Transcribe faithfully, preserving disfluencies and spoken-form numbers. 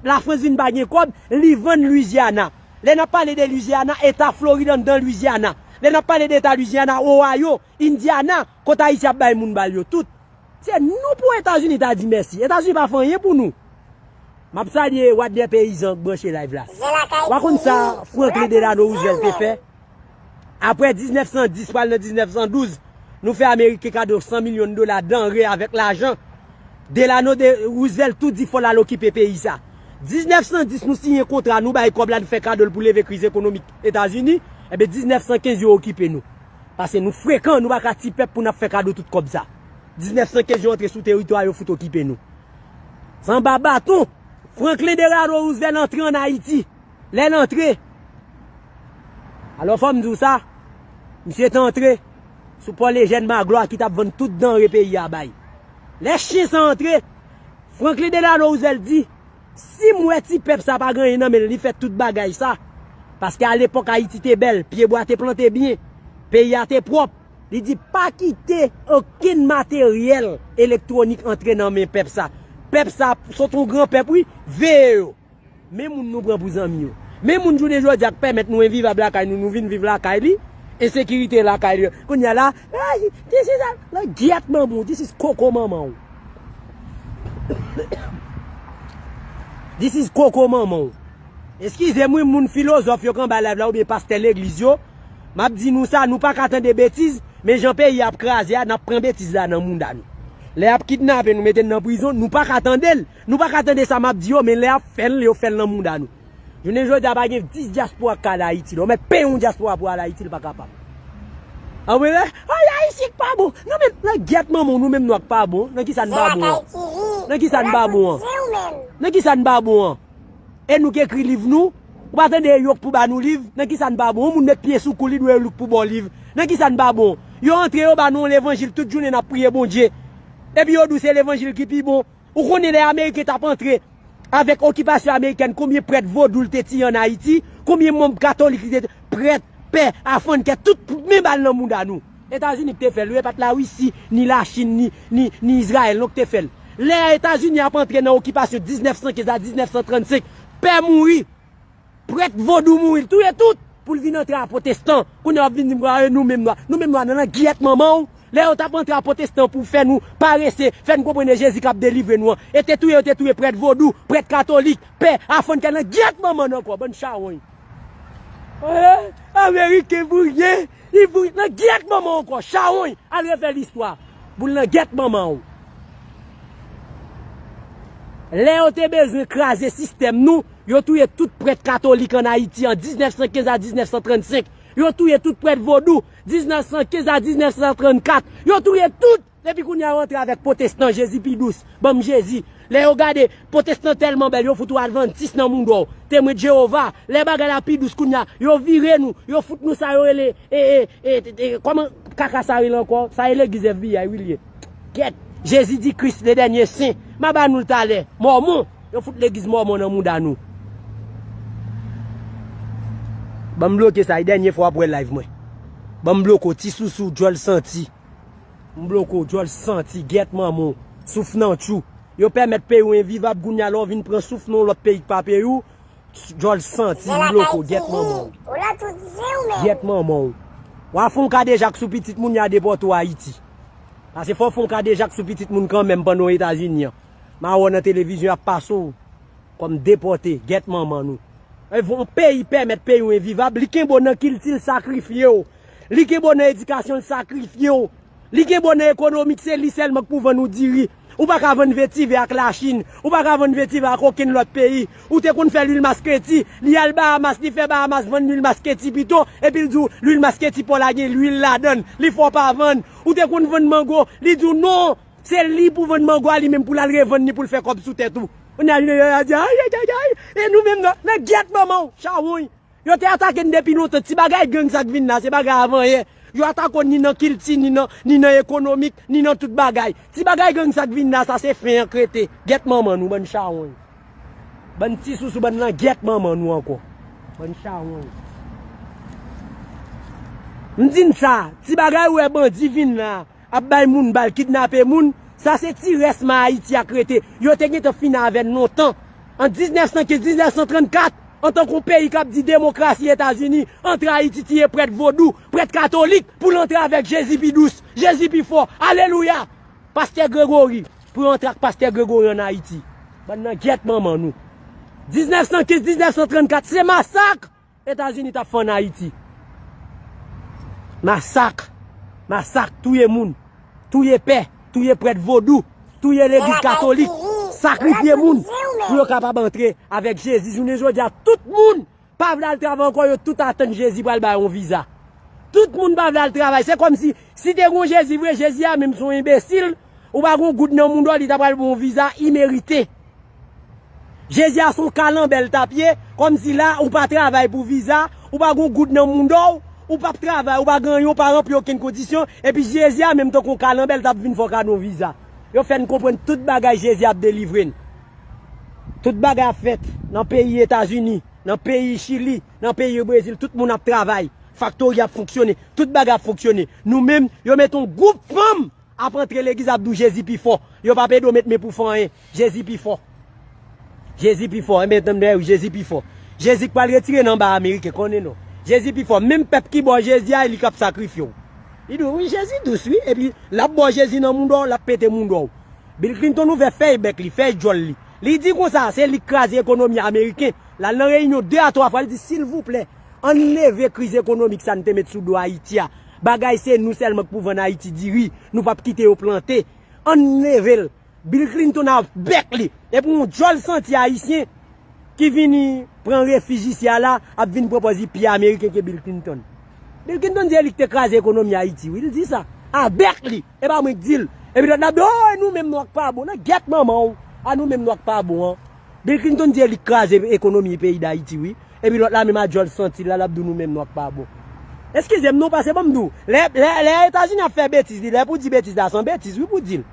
Lafrans vin pa gen kòb, li vann Louisiana. Lè n ap pale de Louisiana, eta Florid anndan Louisiana. Lè n ap pale de eta Louisiana, Ohio, Indiana, kot Ayiti ap bay moun bal yo tout. Se nou pou Etazini ta di mèsi. Etazini pa fè anyen pou nou. M ap salye Wadner Peyizan k branche live la. Ou pa konn sa Franklin Delano Roosevelt te fè? Apre diznèf san dis pral nan diznèf san douz, nou fè Ameriken kado san milyon dola danre avèk lajan. Delano de Roosevelt tou di fò l al okipe peyi sa. Diznèf san dis nou siyen kontra, nou bay kòb la, nou fè kado l pou leve kriz ekonomik Etazini. Ebyen diznèf san kenz yo okipe nou. Paske nou frekan, nou pa ka ti pèp pou n ap fè kado tout kòb sa. Diznèf san kenz yo antre sou teritwa, yo fout okipe nou. Sanba baton, Franklin Delano Roosevelt antre ann Ayiti. Lè l antre, alò fò m di w sa, misye te antre sou pò Lejèn Maglwa ki t ap vann tout danre peyi a bay. Lè chen sa antre, Franklin Delano Roosevelt di, si m wè ti pèp sa pa gen anyen nan men l, li fè tout bagay sa. Paske alepòk Ayiti te bèl, pyebwa te plante byen, peyi a te pwòp. Li di pa kite okenn materyèl elektwonik antre nan men pèp sa. Pèp sa sot yon gran pèp wi, veye yo. Men moun nou pran pou zanmi yo. Men moun jounen jodi a k pèmèt nou envivab lakay nou, nou vin viv lakay li, ensekirite lakay li. Kounye a la, ay, this is a, la gyèt manman w, this is koko manman w. This is koko manman w. Eskize m wi, moun filozòf yo k anba live la oubyen pastè legliz yo, m ap di nou sa, nou pa ka tande betiz, men jan peyi a ap kraze a, n ap pran betiz la nan mouda nou. Lè y ap kidnape nou, mete n nan prizon, nou pa ka tande l. Nou pa ka tande sa m ap di yo, men lè y ap fè l, yo fè l nan mouda nou. Jounen jodi a, pa gen dis dyaspora k ka al Ayiti la. Ou mèt peye yon dyaspora pou al Ayiti, li pa kapab. Anmweyè, ay, Ayisyen k pa bon. Non, men, nan gyèt manman w, nou menm nwa k pa bon. Nan ki sa n pa bon an? Nan ki sa n pa bon an? Nan ki sa n pa bon an? E nou k ekri liv nou, ou pa tande e yo k pou ba nou liv, nan ki sa n pa bon? Yon moun met pye sou kou li dwe louk pou ba w liv. Nan ki sa n pa bon? Yo antre yo ba nou yon levanjil tout jounen n ap priye Bondye. Epi yo di w se levanjil ki pi bon. Ou konnen lè Ameriken t ap antre avèk okipasyon amerikèn, konbyen prèt vodou l te tiye ann Ayiti, konbyen manm katolik li te, prèt, pè, afannkè, tout men ba l nan mouda nou. Etazini k te fè l wi, e pa t Larisi, ni Lachin, ni, ni, ni Izrayèl non k te fè l. Lè Etazini ap antre nan okipasyon diznèf san kenz a diznèf san trannsenk, pè mouri, prèt vodou mouri, l touye tout pou l vin antre a pwotestan. Kounye a w ap vin di m, "Ah, nou menm nwa." Nou menm nwa nan, nan gyèt manman w. Lè yo t ap antre a pwotestan pou fè nou parese, fè n konprann e Jezi k ap delivre nou an. E te touye, yo te touye prèt vodou, prèt katolik, pè, afannkè nan gyèt manman n ankò, bann chawony. Eh, Ameriken vouye, li vouye nan gyèt manman w ankò, chawony, al refè listwa. Boul nan gyèt manman w. Lè yo te bezwen kraze sistèm nou, yo touye tout prèt katolik ann Ayiti an diznèf san kenz a diznèf san trannsenk. Yo touye tout prèt vodou, diznèf san kenz a diznèf san trannkat. Yo touye tout! Depi kounye a yo antre avèk pwotestan, Jezi pi dous. Ban m Jezi. Lè yo gade, pwotestan tèlman bèl, yo fout ou advantis nan mouda w. Temwen Jewova, lè bagay la pi dous kounye a, yo vire nou, yo fout nou sa yo rele, e, e, e, e, e, kòman kaka sa rele ankò? Sa e legliz F B I wi l ye. Gyèt, Jezi di Kris le dènye sen. M a ba nou l talè. Mòmon, yo fout legliz Mòmon nan mouda nou. Ban m bloke sa, e dènye fwa w ap wè live mwen. Ban m bloke w, ti sousou, djòl santi. M bloke w, djòl santi, gyèt manman w, souf nan tchou. Yo pèmèt peyi w envivab, kounye a lè w vin pran souf nan yon lòt peyi k pa peyi w, djòl santi, m bloke w, gyèt manman w. Gyèt manman w. W a fè yon kadejak sou pitit moun, y a depòte w Ayiti. Paske fò w fè yon kadejak sou pitit moun kanmenm pandan w Etazini an. M a wè w nan televizyon, y ap pase w kòm depòte, gyèt manman nou. E yon peyi pèmèt peyi w envivab, li kenbe w nan kilti l, sakrifye w. Li kenbe w nan edikasyon l, sakrifye w. Li kenbe w nan ekonomik, se li sèlman k pou vann ou diri. Ou pa ka vann vetive ak Lachin, ou pa ka vann vetive ak okenn lòt peyi. Ou te konn fè lwil maskreti, li al Bahamas, li fè Bahamas vann lwil maskreti pito, epi l di w lwil maskreti pa w la gen lwil ladan l, li fè w pa vann. Ou te konn vann mango, li di w non, se li pou vann mango a li menm pou l al revann li pou l fè kòb sou tèt ou. Kounye a, li a di, ay, ay, ay, ay, e nou menm nan, nan gyèt manman w, chawony. Yo te atake n depi lontan, ti bagay gang sa k vin la, se bagay avan yè. Yo atake w ni nan kilti, ni nan, ni nan ekonomik, ni nan tout bagay. Ti bagay gang sa k vin la, sa se fen an k rete. Gyèt manman nou, bann chawony. Bann ti sousou, bann nan gyèt manman nou ankò. Bann chawony. M di n sa, ti bagay ou wè bandi vin la, ap bay moun bal, kidnape moun, sa se ti rès ma Ayiti a k rete. Yo te gentan fini avè n lontan. An diznèf san kenz, diznèf san trannkat, antanke yon peyi k ap di demokrasi Etazini, antre Ayiti, tiye prèt vodou, prèt katolik, pou l antre avèk Jezi pi dous, Jezi pi fò. Alelouya! Pastè Gregory, pou yo antre ak pastè Gregory ann Ayiti. Bann nan gyèt manman nou. Diznèf san kenz, diznèf san trannkat, se masak Etazini t ap fè ann Ayiti. Masak, masak, touye moun, touye pè, touye prèt vodou, touye legliz katolik, sakrifye moun pou yo kapab antre avèk Jezi. Jounen jodi a, tout moun pa vle al travay ankò, yo tout atann Jezi pral ba yo yon viza. Tout moun pa vle al travay. Se kòmsi, si te gon Jezi vre, Jezi a menm se yon enbesil, ou pa gon goud nan mouda w, li ta pral ba w yon viza imerite. Jezi a se yon kalanbè l t ap ye, kòmsi la, ou pa travay pou viza, ou pa gon goud nan mouda w, ou p ap travay, ou pa gen anyen, ou pa ranpli okenn kondisyon, epi Jezi a menm tankou yon kalanbè l t ap vin fè w kado yon viza. Yo fè n konprann tout bagay Jezi ap delivre n. Tout bagay ap fèt nan peyi Etazini, nan peyi Chili, nan peyi Brezil, tout moun ap travay. Faktori ap fonksyone, tout bagay ap fonksyone. Nou menm, yo mete yon gwoup fanm ap antre legliz ap di w Jezi pi fò. Yo p ap ede w met men pou fè anyen. Jezi pi fò. Jezi pi fò. Enben, tann dèyè w, Jezi pi fò. Jezi k pral retire n anba Ameriken, konnen non. Jezi pi fò. Menm pèp ki ba w Jezi a, li k ap sakrifye w. Li di w, wi, Jezi dous, wi. Epi, l ap ba w Jezi nan mouda w, l ap pete mouda w. Bill Clinton ouvè fèy bèk li, fèy djòl li. Li di konsa, se li k kraze ekonomi ameriken. L al nan reyinyon de a twa fwa, li di, silvouplè, ann leve kriz ekonomik sa n te met sou do Ayiti a. Bagay se nou sèlman k pou vann Ayiti diri, nou p ap kite yo plante. Ann leve l. Bill Clinton ak bèk li. Epi yon djòl santi ayisyen ki vini pran refij isi a la, ap vin pran pòz li pi ameriken ke Bill Clinton. Bill Clinton di e li k te kraze ekonomi Ayiti, wi, li di sa. A bèk li. E pa mwen k di l. Epi lòt la ap di, o, e nou menm nwa k pa bon. Nan gyèt manman w. A nou menm nwa k pa bon an. Bill Clinton di e li k kraze ekonomi peyi Dayiti, wi. Epi lòt la menm a djòl santi l la, l ap di w nou menm nwa k pa bon. Eskize m non, pase ban m di w. Lè, lè, lè Etazini ap fè betiz li, lè pou di betiz la, se yon betiz, wi, pou di l.